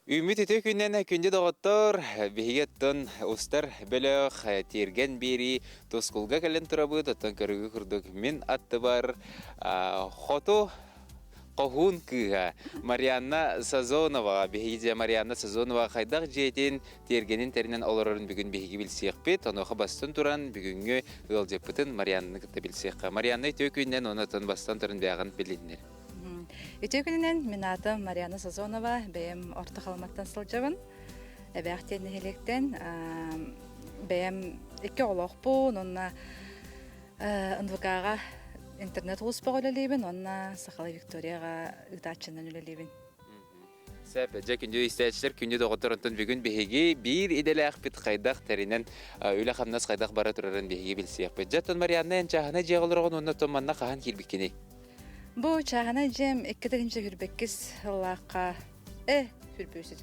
Үүммүт үтүө күнүнэн күндү доҕоттор, биһиги оттон устар бөлөх тиэргэн биэрии тускулга кэлэн турабыт, оттон көрүгү курдук мин аттыбар хоту хоһуун кыыһа Марианна Сазоноваҕа биһиги дьэ Марианна Сазонова хайдах дьиэтин тиэргэнин тэринэн олорорун бүгүн биһиги билсиэхпит. Онуоха бастан туран бүгүҥҥү ыалдьыппытын Марианнаны кытта билсиэххэ. Марианна үтүө күнүнэн уонна оттон бастан туран бэйэҕин билиннэр. Үтүө күнүнэн, мин аатым Марианна Сазонова, бэйэм Орто Халыматтан сылдьабын. Эбээх диэн нэһилиэктэн. Бэйэм икки оҕолоохпун, уонна НВК-ҕа интернет улууспаҕа үлэлиибин уонна Сахалыы Викторияҕа ыытааччынан үлэлиибин. Сөп, дьэ күндү истээччилэр, күндү доҕоттор, онтон бүгүн биһиги биир идэлээхпит хайдах тэринэн үлэ-хамнас хайдах бара турарын биһиги билсиэхпит. Дьэ, оттон Марианна, эн чааһынай дьиэҕэ олороҕун уонна оттон манна хаһан киирбиккиний? Бу чааһынай дьиэм 2022 сыллаахха э хүрбүүс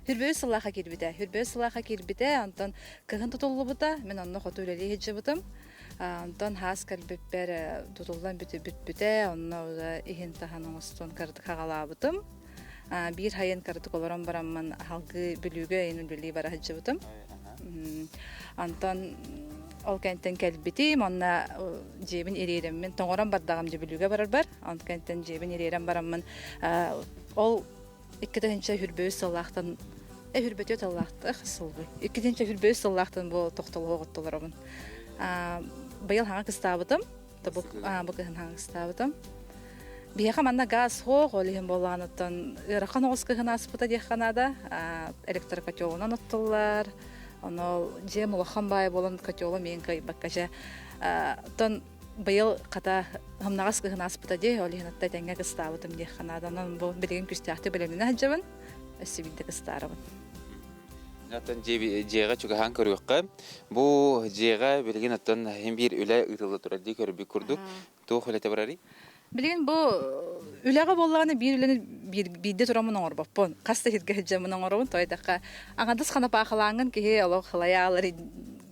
Хүрбүүс сыллаахха киирбитэ. Хүрбүүс сыллаахха киирбитэ, онтон кыһын тутуллубута, мин онно хоту үлэлии сылдьыбытым. Онтон хаас кэлбиппэр тутуллан бүтпүтэ, онно иһин-таһын оҥостон кыратык хаҕалаабытым. Биир хайын кыратык олорон бараммын салгыы Бүлүүгэ ыйын үлэлии бара сылдьыбытым. Онтон ол кэнтэн кэлбитим, онно дьиэбин ириэрэммин, тоҥорон бардаҕым дьэ Бүлүүгэ барарбар. Онтон кэнтэн дьиэбин ириэрэн бараммын ол 2023 сыллаахтан 24 сыллаахтах сылбый. 2023 сыллаахтан бу тохтолоох оттолоробун. Быйыл хаҥа кыстаабытым. Бу кыһын хаҥа кыстаабытым. Биһиэхэ манна газ суох, ол иһин буоллаҕыттан ыарахан оҕус кыһын ааспыта диэххэ наада. Электрокотелунан оттуллар. Ону дьиэм улахан баай буолан котелу миин кыайбакка дьэ. Оттон быйыл хата һымнаҕас кыһын ааспыта дии, ол иһин атта этэҥҥэ кыстаабытым диэххэ наада. Онон бу билигин күстээхтик бэлэмнэнэ сылдьабын, өссө биирдэ кыстаарабын. Оттон дьиэҕэ чугаһаан көрүөххэ. Бу дьиэҕэ билигин оттон иһин биир үлэ ыытылла турар дии көрбүт курдук. Туох үлэтэ барарый? Билигин бу үлэҕэ буоллаҕына биир үлэни биирдэ тураммын оҥорбоппун. Хас да сиргэ сылдьаммын оҥоробун. Тоҕо диэтэххэ, аҥардас ханапаахылааҥҥын киһи олох халайа аалар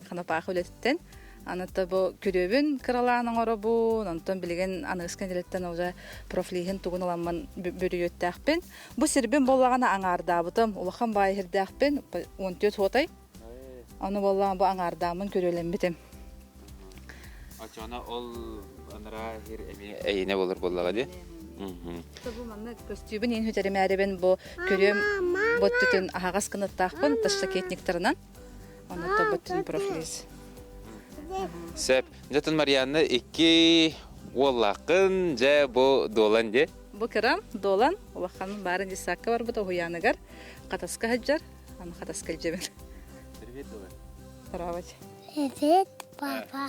ханапаахы үлэтиттэн. Аны бу күрүөбүн кыралаан оҥоробун, онтон билигин аныгыскы нэдиэлэттэн уже профлиһин тугун ыламмын бүрүйүөттээхпин. Бу сирбин буоллаҕына аҥаардаабытым, улахан баай сирдээхпин, 14 суотай. Ону буоллаҕына бу аҥаардааммын күрүөлэммитим. Оччоҕуна ол анараа сир эмиэ эйиэнэ буолар буоллаҕа дии. Бу манна көстүүбүн иин хүтэримээрибин бу күрүөм боттүтүн аһаҕас кыныттаахпын ташшакетниктарынан. Онно тоботтүн профлиз. Сөп. Дьэтин Марианна икки уоллааххын, дьэ бу Дуолан дии. Бу кырам Дуолан улахан баарын десакка барбыт уһуйааныгар Хатаска сылдьар. Аны Хатаска илдьэбин. Привет, Дуолан. Здравствуйте. Привет, папа.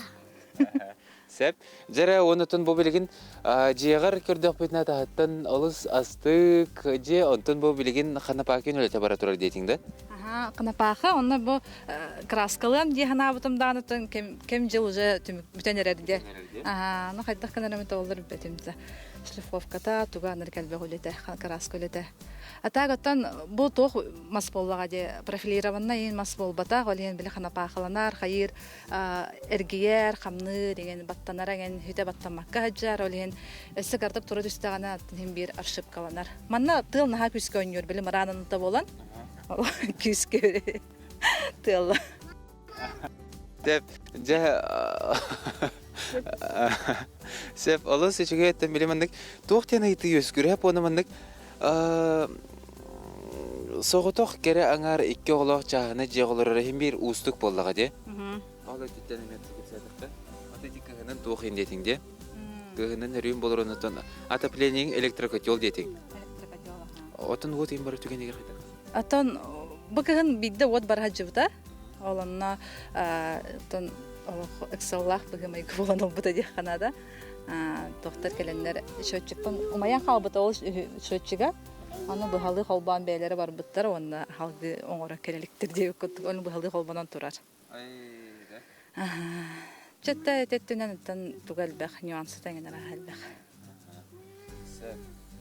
Сөп. Дьэрэ, онутун бу билигин дьиэҕэр көрдөхпүтүнэ таһыттан олус астык дьиэ, онтон бу билигин ханапаакин үлэтэ бара турар диэтиҥ да? Аха, ханапааха, онно бу краскалыам дии санаабытым даҕанытын кэм, кэм дьыл уже түмүк бүтэн эрэр диэ. Аха, ну хайдах гынар эмит оллар билбэтим да. Шлифовката, туга аныр кэлбэх үлэтэ, краска үлэтэ. А так оттон бу туох мас буоллаҕа дии, профилированный мас буолбатах, ол иһин били ханапаахаланар, хайыыр эргийэр, хамныыр, иҥэн баттанар эҥин хүтэ баттаммакка сылдьар, ол иһин өссө кырдык тура түстэҕинэ иһин биир ошибкаланар. Манна тыал наһаа күүскэ оонньуур, били мыраананта буолан күүскэ тыалла. Деп, дьэ, сөп, олус үчүгэй өттөн били маннык туох диэн ыйытыы үөскүрэ буона маннык Соҕотох кэрэ аҥаар икки оҕолоох чааһынай дьиэҕэ олорор иһин биир уустук буоллаҕа дии. Ол өттүттэн эмиэ кэпсээтэххэ, ата ити кыһынын туох иһин диэтиҥ дии? Кыһынын өрүүн буолар онтон отоплениеҥ электрокотел диэтиҥ. Электрокотел. Отон уот иһин барар түгэнигэр хайдах? Отон бу кыһын биирдэ уот бара сылдьыбыта. Ол онно оттон олох ыксаллаах быһыы-майгы буолан ылбыта диэххэ наада. Тохтор кэлэннэр счетчиктан умайан хаалбыта ол счетчига. Аны быһалыы холбоон бэйэлэрэ барбыттар уонна салгыы оҥоро кэлэликтэр диэбит курдук ону быһалыы холбонон турар. Чэтта этэттинэн оттон туга элбэх нюансы тэҥинэр аһа элбэх.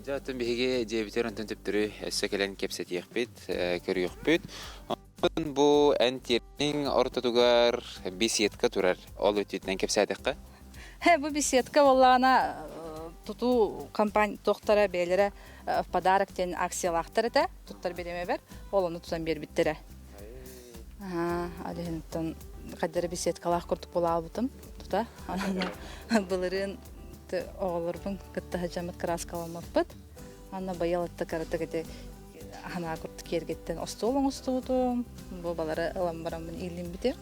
Дьэ, оттон биһиги дьиэбитигэр онтон төптөрү өссө кэлэн кэпсэтиэхпит, көрүөхпүт. Онтон бу эн тиэргэн ортотугар беседка турар. Ол өттүтүнэн кэпсээтэххэ? Бу беседка буоллаҕына тутуу компания туохтара бэйэлэрэ. в подарок диэн акциялаахтар этэ туттар бириэмэбэр ол ону тутан биэрбиттэрэ. Ол иһин хайдары беседкалаах курдук буолаабытым тута. Былырыын оҕолорбун кытта сылдьаммыт кырааскаламмыппыт. Анна быйыл атта кыратык ити ханаа курдук киэргэттэн остуол оҥостубутум. Бу балары ылан бараммын иилиммитим.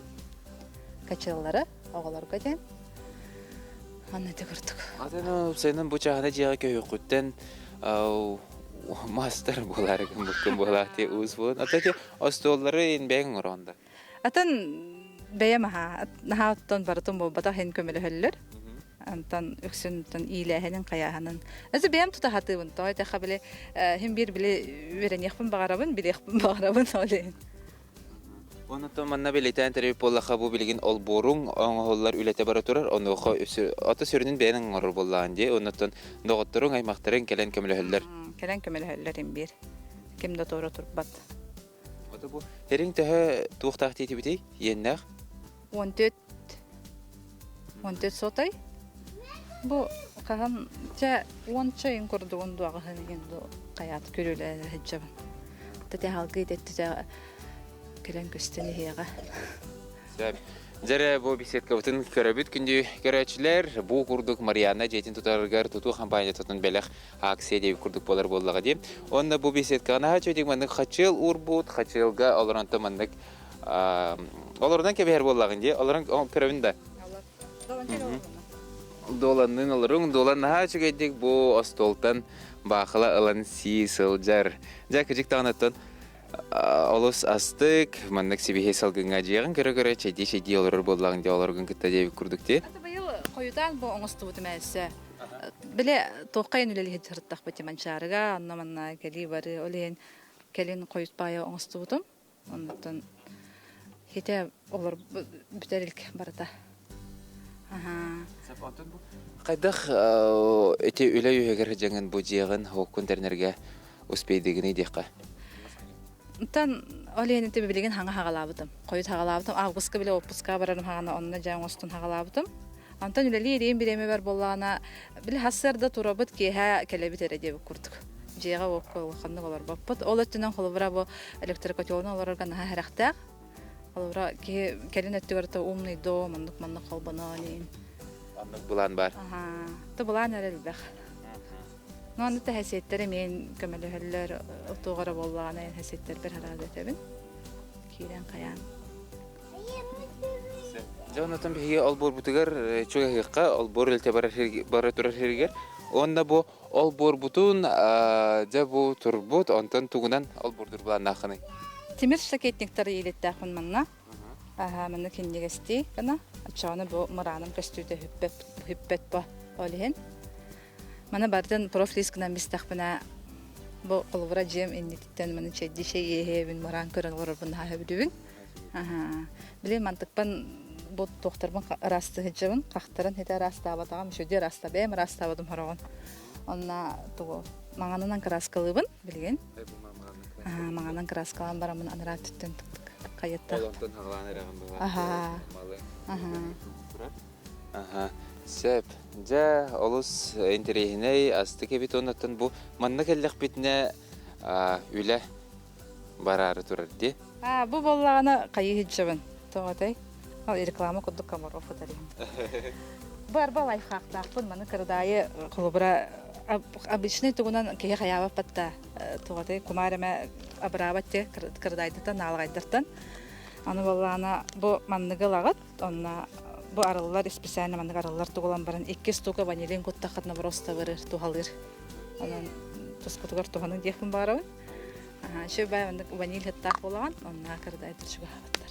Качеллары оҕолорго диэн. Анна ити курдук. Атын сенин бу чаһына дьиэҕэ көһүөххүттэн мастер буолаары гыммыккын буолаах ти уус буолан. Ата ти остуоллары ин бэйэҥ оҥороҕун да? Атын бэйэм аһаа наһаа оттон барытын буолбатах иһин көмөлөһөллөр. Антон үксүн иилээһинин хайааһынын. Эсэ бэйэм тута хатыыбын. Тоҕо этэххэ били хим биир били үөрэниэхпин баҕарабын, билиэхпин баҕарабын ол иһин. Онтон манна бэлиэтээн тэрийбит буоллахха бу билигин олбуоруҥ оҥоһуллар үлэтэ бара турар. Онуоха ото сүрүнүн бэйэн оҥорор буоллаҕын дии. Оннуттан доҕотторуҥ, аймахтарыҥ кэлэн көмөлөһөллөр. Кэлэн көмөлөһөллөр им биир. Ким да туора турбат. Ото бу тэриҥ төһө туохтаах диэтибитий? Иэннээх? 14 14 сотай. Бу хаһан чэ уонча ыйын курдугун дуоҕаһын иһин ду хайаат күрүлээн сылдьабын. Тете халгыы тэттитэ кэлэн көстөн иһиэҕэ. Сөп. Дьэрэ бу беседкабытын көрөбүт күндү көрөөччүлэр. Бу курдук Марианна дьиэтин тутарыгар тутуу компаниятын бэлэх акция диэбит курдук буолар буоллаҕа дии. Уонна бу беседкаҕа наһаа үчүгэй маннык хачыал уурбут, хачыалга олоронто маннык олорунан кэбиһэр буоллаҕын дии. Олорон көрөбүн да. Дуоланныын олоруҥ, дуолан наһаа үчүгэйдик бу остуолтан баахыла ылан сии сылдьар. Дьэ, кыдьык даҕаныттан олус астык, маннык сибиһи салгыҥҥа дьиэҕин көрө-көрө чэйдии-чэйдии олорор буоллаҕыҥ дии олоргун кытта диэбит курдук дии. Быйыл хойутаан бу оҥостубутум өссө. Биле туохха иһин үлэлиһит сырыттахпыт Манчаарыга, онно манна кэлии бары ол иһин кэлин хойут баайа оҥостубутум. Оннуттан хите олор бүтэр илк барыта. Аха. Хайдах ити үлэ үһүгэр дьаҥын бу дьиэҕин хооккун тэринэргэ успейдыгыный диэххэ? Онтон ол иһин ити билигин хаҥа хаҕалаабытым. Хойут хаҕалаабытым. Августка биле отпуска барарым хаҕана онно дьэ оҥостон хаҕалаабытым. Онтон үлэлии ириим бириэмэбэр буоллаҕына били сарсыарда турабыт киэһэ кэлэбит эрэ диэбит курдук. Дьиэҕэ уокка улаханнык олорбоппут. Ол өттүнэн холобура бу электрокотелны олорорго наһаа сэрэхтээх. Холобура киһи кэлин өттүгэр то умный дом, оннук маннык холбоноон иин. Оннук былаан баар. Аха. То былаан эрэ элбэх. Ну аны тэһэсиэттэр эмиэн көмөлөһөллөр, отуоҕара буоллаҕына эһэсиэттэрбэр хараада этэбин. Киирэн хайаан. Дьэ онтон биһиги олбуорбутугар чугаһыахха, олбуор үлэтэ бара турар сиригэр. Уонна бу олбуорбутун дьэ бу турбут, онтон тугунан олбуордуур былааннааххыный? Тимир штакетниктары иилиттээхпин манна. Аха, манна кинигэстии гына. Оччоҕуна бу мырааным көстүүтэ хүппэт, хүппэт бо ол иһин. Маны барытын профлист гынан бистэхпинэ бу холобура дьиэм иннититтэн маны чэйдии чэй иэһиэбин мыраан көрөн олорорбун наһаа сөбүлүүбүн. Били мантыкпан бу туохтарбын ыраастыһыдьабын, хахтарын хитэ ыраастаабатаҕым, үчүгэй ыраастаа, бэйэм ыраастаабатым хороҕун. Онно тугу маҥанынан кырааскалыыбын билигин. Маҥанан кырааскалаан бараммын анараа өттүттэн хайыттаах. Онтон хаҕалаан эрэҕин быһалаах. Аха. Сөп. Дьэ, олус интэриэһинэй, астык эбит оннуттан бу манна кэллэхпитинэ үлэ бараары турар дии. А, бу буоллаҕына хайыы сылдьабын. Тоҕо Ол реклама курдук Комаров утарыйым. Бу арба лайфхактаахпын, маны кырдаайы холобура обычный тугунан киһи хайаабаппат да туҕатай кумаар эмэ абыраабат те кырдаайдартан наалаҕайдартан. Аны буоллаҕына бу манныгы ылаҕыт, онно бу арыллар специально маннык арыллар тугулан баран икки штука ванилин куттаххытына просто барыр туһалыыр. Онон тускутугар туһаныҥ диэхпин баҕарабын. Еще бай маннык ваниль сыттаах буолаҕын, онно кырдайдар чугаһаабаттар.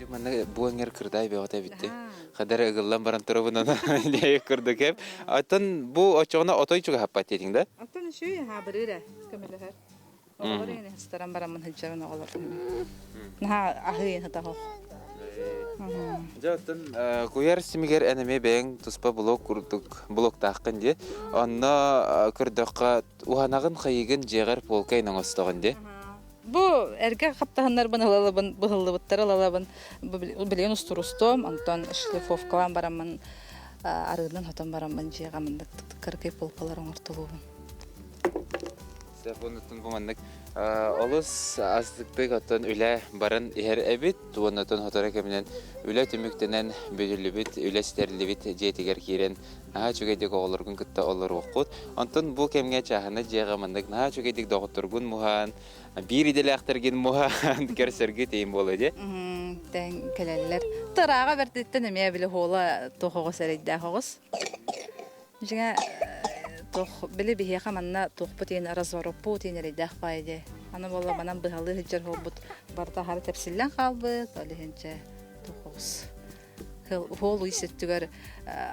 Манна бу эҥэр кырдай бөҕөтө эбитти. Хадара ыгыллан баран турабын аны диэки курдук эп. Оттон бу оччоҕуна отой чугаһаппат диэтиҥ да? Оттон үчүгэй хаабырыыр ээ көмөлөһөр. Оҕолор эҥин ыстаран бараммын сылдьабын оҕолор. Наһаа аһыы сытаҕах. Дьэ оттон куйаар симигэр эн эмиэ бэйэҥ туспа блог курдук блогтааххын дии. Онно көрдөххө уһанаҕын хайыгын дьиэҕэр полкайын оҥостоҕун дии. Бу эргэ хаптаһыннарбын ылалабын, быһыллыбыттары ылалабын. Билигин устурустуом, онтон шлифовкалаан бараммын арыынан хотон бараммын дьиэҕэ мындык кыракый полкалар оҥортолуубун. Онуттан бу маннык олус астыктык оттон үлэ баран иһэр эбит. Уоннатон сотору кэминэн үлэ түмүктэнэн бүтүллүбүт, үлэ ситэриллибит дьиэтигэр киирэн наһаа үчүгэйдик оҕолоргун кытта олоруоххут. Онтон бу кэмҥэ чааһына дьиэҕэ маннык наһаа үчүгэйдик доҕотторгун муһаан, биир идэлээхтэргин муһаан көрсөргүт иһин буолуо дии. Тэҥ кэлэллэр. Тарааҕа бэртиттэн эмиэ били хуола туох оҕус эрэйдээх оҕус. Дьиҥэ туох били биһиэхэ манна туохпут иһин развороппут иһин эрэйдээх баайы дии. Аны буолла манан быһалыы сылдьар буолбут барыта аһары тэпсиллэн хаалбыт, ол иһин чэ туох оҕус. Хуол уй өттүгэр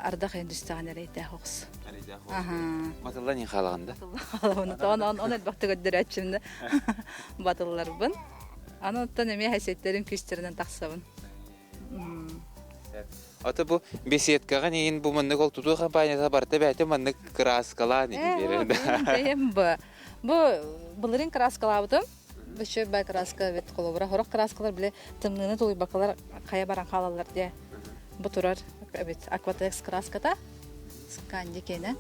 ардах иһин түстэҕин эрэйдээх оҕус. Эрэйдээх оҕус. Батыллан иһин хаалаҕын да? Батыллан хаалабын. Он элбэхтик көрдөрөөччүм да батылларбын. Аны оттон эмиэ хэсиэттерин күүстэринэн тахсабын. Ата бу беседкаҕа иин бу маннык ол тутуу компанията барыта бэйэтэ маннык кырааскалаан иһин биэрэр да. Бэйэм бу. Бу былырыын кырааскалаабытым. Өссө бай краска бит холобура хорох краскалар биле тымныыны тулуйбаккалар хайа баран хаалаллар диye. Бу турар эбит акватекс краската. Сканди киэнэ.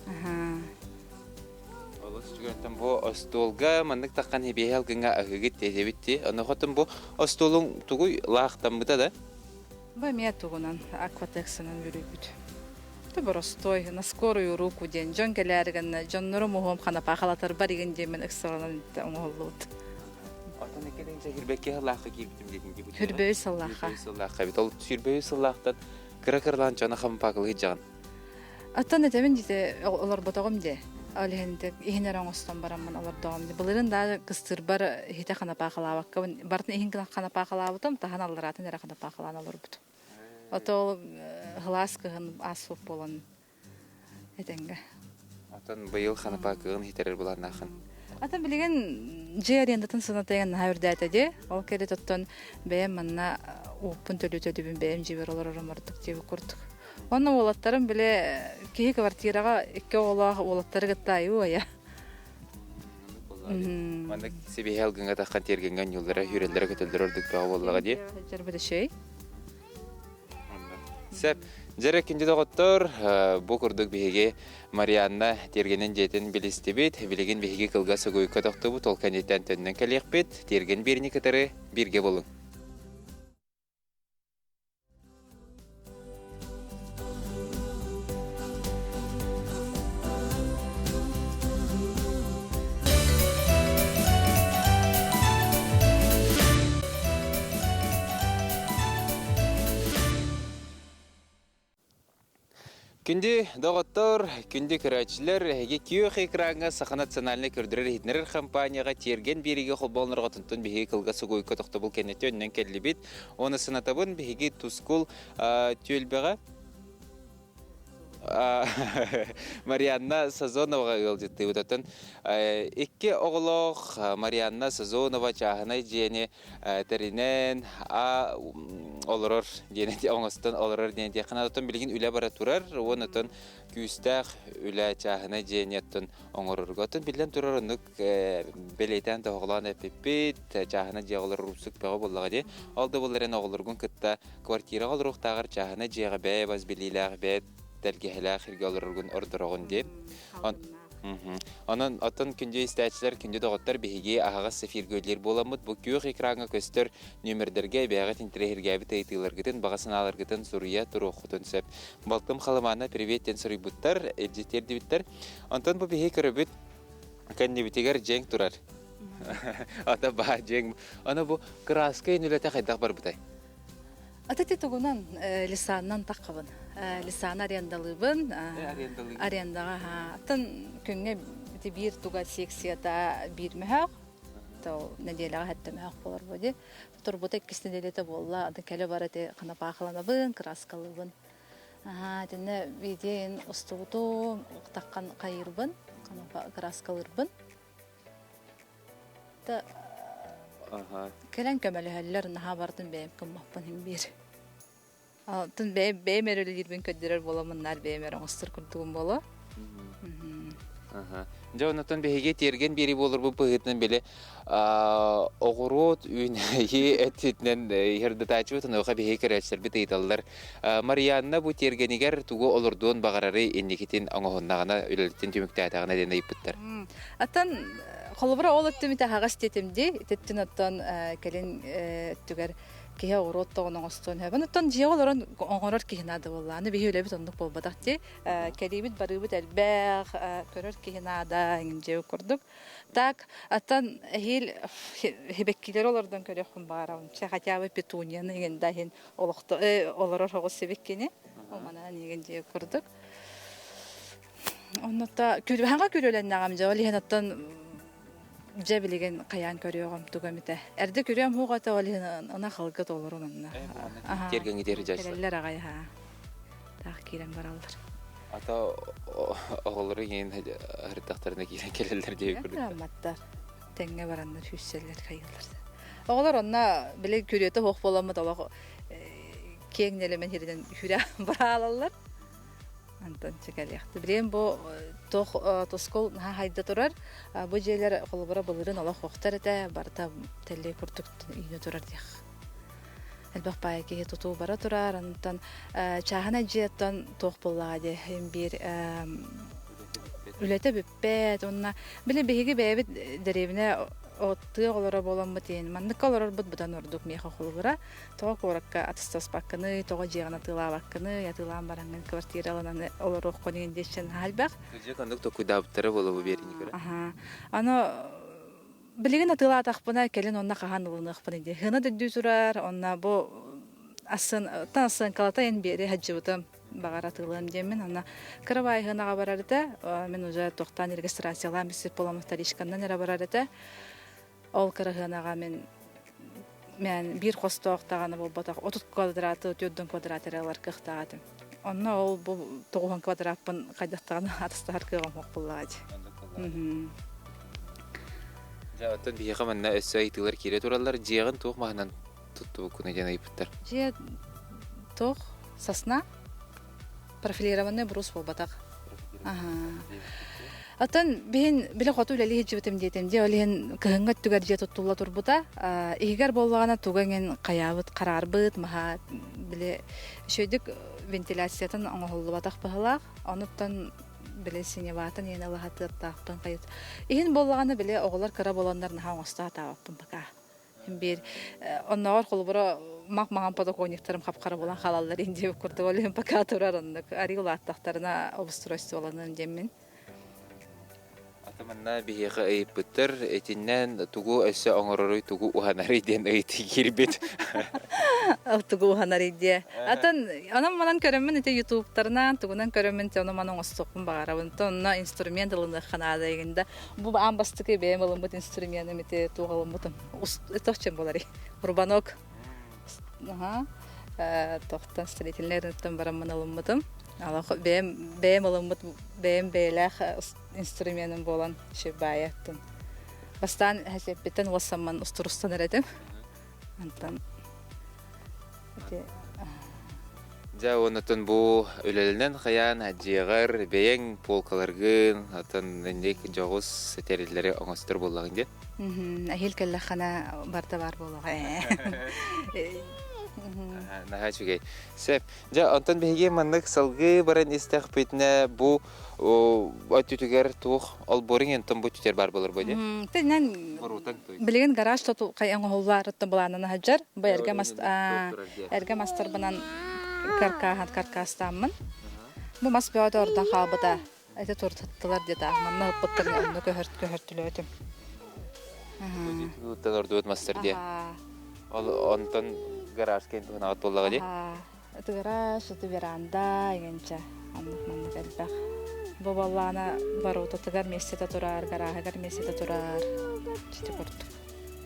Аха. Олус үчүгэйтэн бу остуолга маннык таххан хибиэһи алгыҥҥа аһыыгыт диэтэбит дии. Онуохаттан бу остуолуҥ тугуй лаахтаммыта да? Бу эмиэ тугунан акватексынан бүрүйбүт. Ты боростой, на скорую руку диэн дьон кэлээри гынна дьоннору муһуом ханапаа халатарбар игин диэммин ыксаланан оҥоһуллубут. Отон иккитинчэ хүрбэкки сыллаахха киирбитим диэтин дии. Хүрбөйү сыллаахха. Хүрбөйү сыллаахха эбит. Ол сүрбөйү сыллаахтан кыра-кыралаан дьоно хампаакылыы дьаҕан. Оттон этэбин дьите олорботоҕум дии. Ол иһин иһин эрэ оҥостон бараммын олордоҕум дии. Былырын да кыстыырбар иһитэ ханапаахалаабаккабын бартын иһин ханапаахалаабытым, таһан аллараатын эрэ ханапаахалаан олорбутум. Ото ол һылаас кыһын ааспыт буолан этэҥҥэ. Атын быйыл ханапаакыгын иһитэрэр былааннааххын. Атын билигин дьиэ арендатын сыната наһаа үрдээтэ дии. Ол кэриэт оттон бэйэм манна уоппун төлүү-төлүүбүн бэйэм дьиэбэр олорорум ордук диэбит курдук. Онно уолаттарым били киһи квартираҕа икки оҕолоох уолаттары кытта айуу-айа. Маннык сибиһи алгыҥҥа таххан тиэргэҥҥэ онньууллара, үүрэллэрэ көтөллөрө ордук бөҕө буоллаҕа дии. Дьарбыдашей. Сөп. Дьэрэ күндү доҕоттор, бу курдук биһиги Марианна тиэргэнин дьиэтин билистибит. Билигин биһиги кылгас угуйка тохтубут, ол кэнниттэн төннөн кэлиэхпит. Тиэргэн биэриини кытары бииргэ буолуҥ. Күндү доҕоттор, күндү көрөөччүлэр, эһиги күөх экраҥҥа Саха национальнай көрдөрөр-иһитиннэрэр компанияҕа тиэргэн биэриигэ холбооннорго тунтун биһиги кылгас угуйка тохтобул кэнниттэн өннөн кэллибит. Уонна санатабын, биһиги Тускул түөлбэҕэ Марианна Сазоноваҕа ыалдьыттыыбыт. Оттон икки оҕолоох Марианна Сазонова чааһынай дьиэни тэринэн олорор диэн оҥостон олорор диэн этиэххэ наада. Оттон билигин үлэ бара турар уонна оттон күүстээх үлэ чааһынай дьиэни оттон оҥорорго. Оттон биллэн турар оннук бэлиэтээн тоһоҕолоон эппиппит чааһынай дьиэҕэ олорор уустук бөҕө буоллаҕа дии. Ол да буоллар эн оҕолоргун кытта квартираҕа олоруохтааҕар чааһынай дьиэҕэ бэйэ бас билиилээх, бэйэ тэлгэһэлээх сиргэ олороргун ордороҕун дии. Онон оттон күндү истээччилэр, күндү доҕоттор биһиги аһаҕас эфиргэ үлэлиир буоламмыт бу күөх экраҥҥа көстөр нүөмэрдэргэ бэйэҕит интэриэһиргээбит ыйытыыларгытын, баҕа санааларгытын суруйа туруоххутун сөп. Балтым Халымаана привет диэн суруйбуттар, илдьи тиэрдибиттэр. Онтон бу биһиги көрөбүт кэннибитигэр дьиэҥ турар. Ата баа дьиэҥ. Аны бу кырааска үлэтэ хайдах барбытай? Ата ти тугунан лисаннан таххабын. Лисаны арендалыыбын. Арендаҕа атын күҥҥэ ити биир туга секцията биир мөһөөх. То нэдиэлэҕэ хэттэ мөһөөх буолар бу ди. Турбута иккис нэдиэлэтэ буолла. Аты кэлэ бар ити ханапаахаланабын, краскалыыбын. Аха, итиннэ видео устубутум, таххан хайыырбын, краскалыырбын. Та кэлэн көмөлөһөллөр, наһаа бардым бэйэм кыммаппын иһин биир. Алтын бэйэм бэйэм эрэ үлэлиирбин көрдөрөр буоламмын наар бэйэм эрэ оҥостор курдугум буолуо. Дьэ, оннуттан биһиги тиэргэн биэрии буоларбыт быһыытынан били оҕуруот үүнээйи өттүтүнэн иһэрдэтааччыбыт онуоха биһиги көрөөччүлэрбит ыйыталлар. Марианна бу тиэргэнигэр тугу олордуон баҕарарый инникитин оҥоһуннаҕына үлэлитин түмүктээтэҕинэ диэн ыйыппыттар. Оттон холобура ол өттүм ити аһаҕас диэтим дии. Ититтин оттон кэлин өттүгэр киһи оҕуруот тоҕун оҥостуон сөп. Оттон дьиэҕэ олорон оҥорор киһи наада буолла. Аны биһи үлэбит оннук буолбатах дии. Кэлиибит барыыбыт элбэх, көрөр киһи наада, дьиэ курдук. Так, оттон эһиил сибэккилэри олордон көрүөхпүн баҕарабын. Чэ, хотя бы петунияны иҥин да иһин олохто олорор оҕус сибэккини. Оманан иҥин дьиэ курдук. Оннута күрүөҕэ күрүөлэннэҕим дьэ ол иһин оттон дьэ билигин хайаан көрүөҕүм тугу эмитэ. Эрдэ күрүөм суох этэ ол иһин ынах ылга толору манна. Тиэргэҥҥитигэр дьайсар. Кэлэллэр аҕай аһаа. Таах киирэн бараллар. Ата оҕолору иҥин ырыттахтарына киирэн кэлэллэр диэби курдук. Кыамматтар. Тэҥҥэ бараннар сүүсэллэр хайыыллар. Оҕолор онно били күрүөтэ суох буоламмыт олох киэҥ нэлэмэн сиринэн хүрэ бараалаллар. Антон чекалиахты. Билигин бу туох тускул наһаа хайда турар. Бу дьиэлэр холобура былырын олох охтор этэ, барыта тэллэй курдук үүнэ турар диэх. Элбэх баайа киһи тутуу бара турар. Онтон чааһынай дьиэттэн туох буоллаҕа дии биир үлэтэ бүппэт. Уонна били биһиги бэйэбит дэриэбинэ тыа оҕолоро буоламмыт иһин манныкка олорорбут быдан ордук миэхэ холобура. Тоҕо куоракка атастаспаккыный, тоҕо дьиэҕин атыылаабаккыный, атыылаан бараҥҥын квартира ылынан олоруоххун иһин диэччэн элбэх. Кырдьык оннук толкуйдаабыттара буолуо бу биэриини көрө. Аха. Аны билигин атыылаатахпына кэлин онно хаһан ылыныахпыный дии. Хына дөддүү турар, онно бу асын тан ассыанкалата эн биэри сылдьыбытым баҕар атыылыам диэммин онно кыра баайыһынаҕа барар этэ мин уже тохтоон регистрациялаан билсибит буоламмын вторичканнан эрэ барар этэ Ол кыраһыанаҕа мин мен биир хостоох даҕаны буолбатах 30 квадраты, 40 квадрат эрэ ылар кыахтаах этим. Онно ол бу 90 квадраппын хайдах даҕаны атастаһар кыаҕым суох буоллаҕа дии. Дьэ, оттон биһиэхэ манна өссө ыйытыылар киирэ тураллар. Дьиэҕин туох маһынан туттубуккунуй диэн ыйыппыттар. Дьиэ туох сосна профилированный брус буолбатах. Оттон биһин били хоту үлэлии сылдьыбытым диэтим дии, ол иһин кыһыҥҥы өттүгэр дьиэ туттулла турбута. Иһигэр буоллаҕына туга эҥин хайаабыт, хараарбыт, маһа били үчүгэйдик вентиляциятын оҥоһуллубатах быһыылаах. Онуттан били синеватын иһин ылаһатыаттаахпын хайыт. Иһин буоллаҕына били оҕолор кыра буоланнар наһаа оҥосто сатаабаппын пока. Биир оннооҕор холобура мах маҥан подоконниктарым хап-хара буолан хаалаллар индия курдук ол иһин пока турар оннук арыы улааттахтарына обустройстволаныам диэммин. Ата манна биһиэхэ ыйыппыттар итиннэн тугу өссө оҥороруй тугу уһанарый диэн ыйытыы киирбит. Тугу уһанарый диэ. Атын онон манан көрөммүн ити ютубтарынан тугунан көрөммүн те ону манан оҥостуохпун баҕарабын. Онно инструмент ылыныахха наада игин да. Бу аан бастакы бэйэм ылыммыт инструменым ити туох ылыммытым тохчен буоларый рубанок аха тохтон строительный рыноктан бараммын ылыммытым бэйэм бэйэм ылыммыт бэйэм бэйэлээх инструменым буолан шибаайаттын бастаан хэсэппиттэн уоссамман устурустанар этим антан ити Дьэ, оннуттан бу үлэлэнэн хайаан дьиэҕэр бэйэҥ полкаларгын, оттон инник дьоҕус тэриллэри оҥостор буоллаҕыҥ дии? Эһиил кэллэххинэ барыта баар буолуоҕа ээ. Наһаа үчүгэй. Сөп. Дьэ, онтон биһиги маннык салгыы баран истэхпитинэ бу өттүтүгэр туох олбуоруҥ онтон бу өттүтүгэр баар буолар буо дии? Тинэн билигин гараж тоту хай оҥоһуллаарыттан былааннана сылдьар. Бу эргэ мас эргэ мастарбынан каркааһан каркаастааммын. Бу мас бөҕөтө ордон хаалбыта. Эти туртаттылар диэтэ. Манна ыппыттарын онно көһөрт көһөртүлөөтүм. Туттан ордубут мастар диэ. Ол онтон гараж кээн туһанаҕыт буоллаҕа дии. Ити гараж, ити веранда, игэнчэ оннук маннык элбэх. Бу буоллаҕына воротатыгар миэстэтэ турар, гарааһыгар миэстэтэ турар. Ити курдук.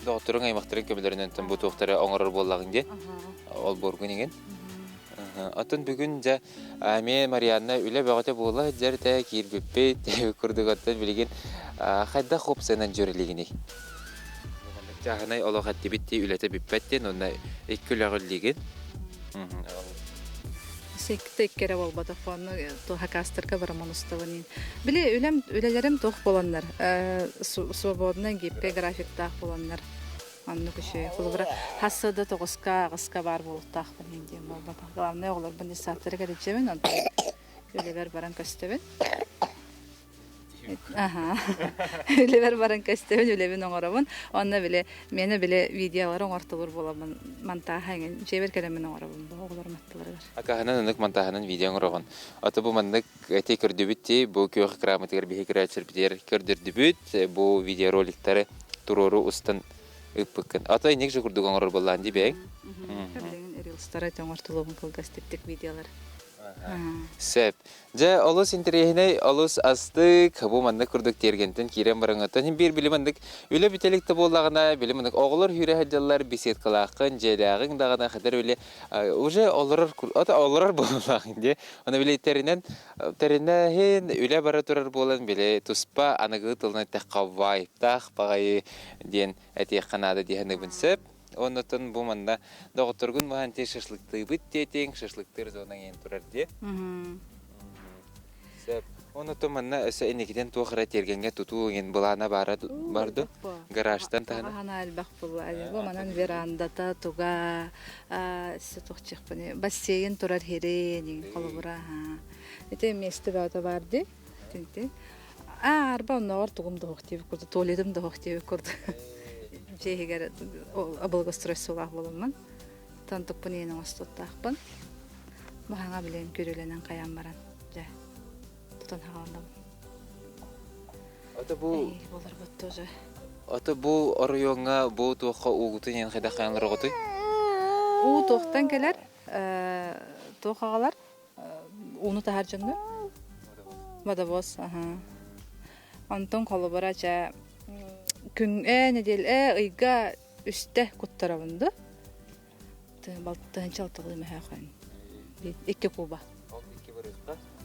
Доҕотторуҥ аймахтарын көмөлөрүнэн бу туохтары оҥорор буоллаҕыҥ дии. Ол буоргун иҥин. Оттон бүгүн дьэ эмиэ Марианна үлэ бөҕөтө буола сылдьар этэ киирбиппит курдук оттон билигин хайдах уопсайынан дьүөрэлиигиний? Чааһынай олох эттибит дии үлэтэ бүппэт диэн уонна икки үлэҕэ үллиигин. Иккитэ икки эрэ буолбатах, онно хакастарга бараман устабын. Били үлэм үлэлэрим туох буоланнар, свободный гибкэй графиктаах буоланнар оннук үчүгэй. Холобура, хас да тоҕуска, аҕыска баар буолуохтаахпын диэн буолбатах. Главное, оҕолорбун детсадтарыгар илдьэбин, онтон үлэбэр баран көстөбүн. Аха. Үлэбэр баран көстөбүн, үлэбин оҥоробун. Онно били миэнэ били видеолары оҥортолор буоламмын монтааһа эҥин дьиэбэр кэлэммин оҥоробун бу оҕолорум аттыларыгар. Акаһынан ынык монтааһынан видео оҥороҕун. Аты бу маннык эти көрдүбүт дии, бу күөх экраммытыгар биһи көрөөччүлэрбитигэр көрдөрдүбүт. Бу видеороликтары туруору устан ыыппыккын. Ата инник же курдук оҥорор буоллаан дии бэйэҥ. Билигин рилстары оҥортолуобун кылгас типтик видеолар. Сөп. Дьэ, олус интэриэһинэй, олус астык. Бу маннык курдук тиэргэнтэн киирэн бараҥыттан иһин биир били маннык үлэ бүтэлик да буоллаҕына, били маннык оҕолор сүүрэ сылдьаллар, беседкалааххын, дьиэлээҕиҥ даҕаны хатар били уже олорор ото олорор буоллаҕыҥ дии. Ону били тэринэн тэринээһин үлэ бара турар буолан били туспа аныгы тылынан эттэххэ вайптаах баҕайы диэн этиэххэ наада дии саныыбын сөп. Оннуттан бу манна доҕотторгун баһан ти шашлыктыыбыт диэтиҥ, шашлыктыыр зонаҥ иэн турар дии. Сөп. Оннуттан манна өссө инникитин туох эрэ тиэргэҥҥэ тутуу иҥин былаана баара барды. Гаражтан таһынан. Хаһана элбэх буолла. Бу манан верандата туга туохчихпыны бассейн турар хирин холобура. Ити место баата барды. Тинти. Аа, арба оннооҕор тугум да суох диэбит курдук, туалетым да суох диэбит курдук. Дьиэ иһигэр благоустройстволаах буоламмын, тантукпун иэн оҥостуохтаахпын. Баһаҥа билэн көрүлэнэн хайаан баран, дьэ, тутан хааллабын. Ото бу Болорбут тоже. Ото бу оройуоҥҥа бу туохха уугутун иэн хайдах хайалар оҕотуй? Уу туохтан кэлэр? Туох аҕалар? Ууну таһар дьоҥҥо? Водовоз, аһаа. Онтон холобура чэ күн ээ нэдиэлэ ээ ыйга үстэ куттарабын да тыһыынча алталыы мөһөөхөн икки куба.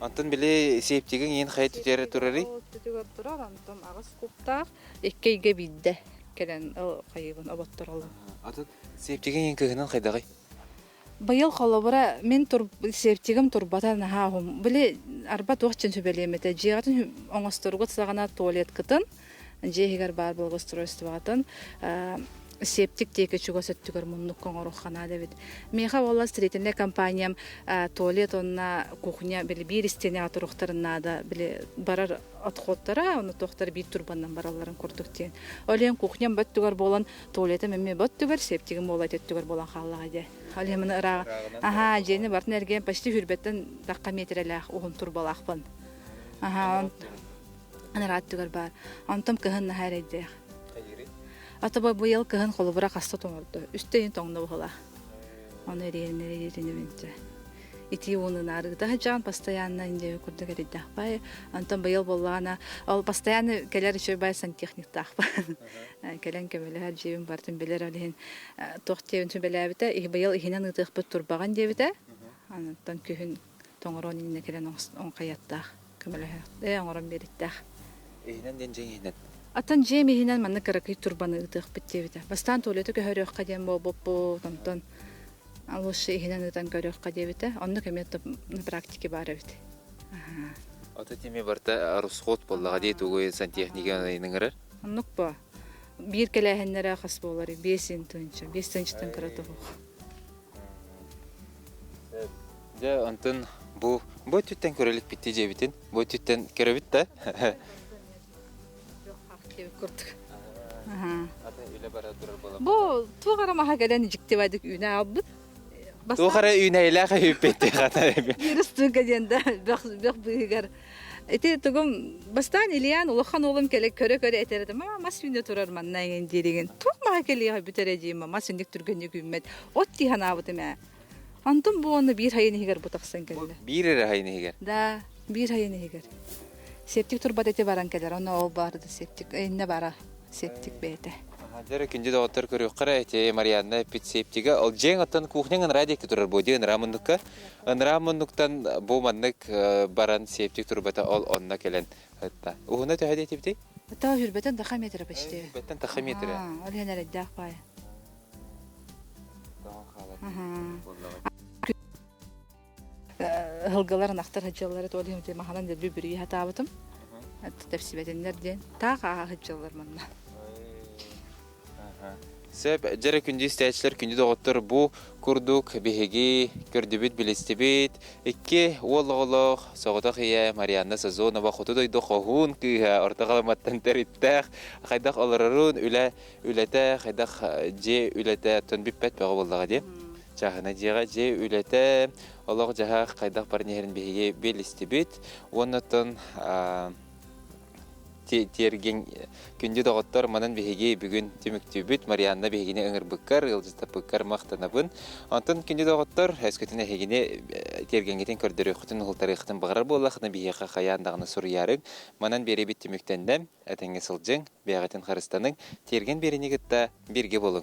Онтон били септигиҥ иин хайа түтүөрэ турарый? Түтүгэр турар, онтон аҕыс кубтаах икки ыйга биирдэ кэлэн хайыыбын оботтороллор. Атын септигиҥ иин кыһынын хайдаҕый? Быйыл холобура мин септигым турбата наһаа уһун. Били арба туох дьин сүбэлиэм этэ. Дьиэҕитин оҥосторгут саҕана туалеткытын, дьиэ иһигэр баар благоустройствоҕытын септик диэки чугас өттүгэр муннукка оҥоруохха наада эбит. Миэхэ буолла строительнай компаниям туалет уонна кухня били биир истиэнэҕэ туруохтарын наада. Били барар отходтара, ону туохтара биир турбанан баралларын курдук диэн. Ол иһин кухням бөттүгэр буолан туалетым эмиэ өттүгэр, септигим буолла өттүгэр буолан хааллаҕа дии. Ол иһин маны ырааҕа аһаа дьиэни бартын эргийэн почти хүрбэттэн тахха миэтэрэлээх уһун турбалаахпын. Аһаа анараа өттүгэр баар. Онтон кыһын наһаа эрэйдээх. Ата быйыл кыһын холобура хаста тоҥордо. Үстэ иһин тоҥно быһылаах. Ону эриэн эриэн итии уунун арыыта сылдьаҕын постоянно индиэби курдук эрийдээх баай. Онтон быйыл буоллаҕына ол постоянно кэлэр үчүгэй баай сантехниктаахпын. Кэлэн көмөлөһөр дьиэбин барытын билэр ол иһин туох диэбин сүбэлээбитэ быйыл иһинэн ыытыахпыт турбаҕын диэбитэ. Онтон күһүн тоҥоруон иннинэ кэлэн оҥхайыаттаах көмөлөһө ээ оҥорон биэриттээх. Иһинэн диэн дьиэҥ иһинэн? Аттан дьиэм иһинэн маннык кыракый турбаны ыытыахпыт диэбитэ. Бастаан туалеты көһөрүөххэ диэн буолбуппут, онтон лучше иһинэн ыытан көрүөххэ диэбитэ. Оннук эмиэ на практике баар эбит. Ото тими барта расход буоллаҕа дии тугу сантехника ыҥырар? Оннук бо. Биир кэлээһиннэрэ хас буолар? Биэс тыһыынча. Биэс тыһыынчаттан кыра тоһуох. Дьэ, онтон бу бу өттүттэн көрө иликпит дьиэбитин. Бу өттүттэн көрөбүт да. Курдук. Бу туох эрэ маһа кэлэн дьиктибайдык үүнэ аалбыт. Туох эрэ үүнэйилээх өйүппүт Вирус диэн да бөх бөх быыһыгар. Ити тугум бастаан Ильян улахан уолум кэлэ көрө-көрө этэр этэ мама мас үүнэ турар манна эҥин дииригин туох маһа кэлиэҕэ бүтэрэ диим мас үннүк түргэнник үүммэт от дии санаабытым ээ. Онтон бу уонна биир хайын иһигэр бу тахсан кэллэ. Биир эрэ хайын иһигэр? Да, биир хайын иһигэр. Септик турбат эти баран кэлэр, онно ол баар да септик, иннэ бара септик бэйэтэ. Дьэ, күндү доҕоттор көрүөххэ эти Марианна эппит септига. Ол дьиэҥ оттон кухняҥ ыныраа диэки турар буо дии ыныраа муннукка. Ыныраа муннуктан бу маннык баран септик турбата ол онно кэлэн ытта. Уһуна төһө диэтибитий? Та хүрбэтэн таха метра почти. Хүрбэттэн таха метра. Ол иһин эрэйдээх баай. Ыһылгылар ынахтар сылдьаллар этэ, ол иһин маһынан дэлби бүрүйэ сатаабытым. Тэпсибэтиннэр диэн. Таах ааһа сылдьаллар манна. Сөп, дьэрэ күндү истээччилэр, күндү доҕоттор, бу курдук биһиги көрдүбүт, билистибит. Икки уол оҕолоох соҕотох ийэ Марианна Сазонова хоту дойду хоһуун кыыһа Орто Халыматтан төрүттээх, хайдах олорорун, үлэ үлэтэ, хайдах дьиэ үлэтэ оттон бүппэт бөҕө буоллаҕа дии. Чааһына дьиэҕэ дьиэ үлэтэ, олох-дьаһах хайдах баран иһэрин биһиги билистибит. Уонна оттон тиэргэн күндү доҕоттор, манан биһиги бүгүн түмүктүүбүт. Марианна биһигини ыҥырбыккар, ыалдьыттаппыккар махтанабын. Онтон күндү доҕоттор, өскөтүн эһигини тиэргэҥҥитин көрдөрүөххүтүн, уһултарыаххытын баҕарар буоллаххына, биһиэхэ хайаан даҕаны суруйаарыҥ. Манан биэрэбит түмүктэннэ. Этэҥҥэ сылдьыҥ, бэйэҕитин харыстаныҥ, тиэргэн биэриини кытта бииргэ буолуҥ.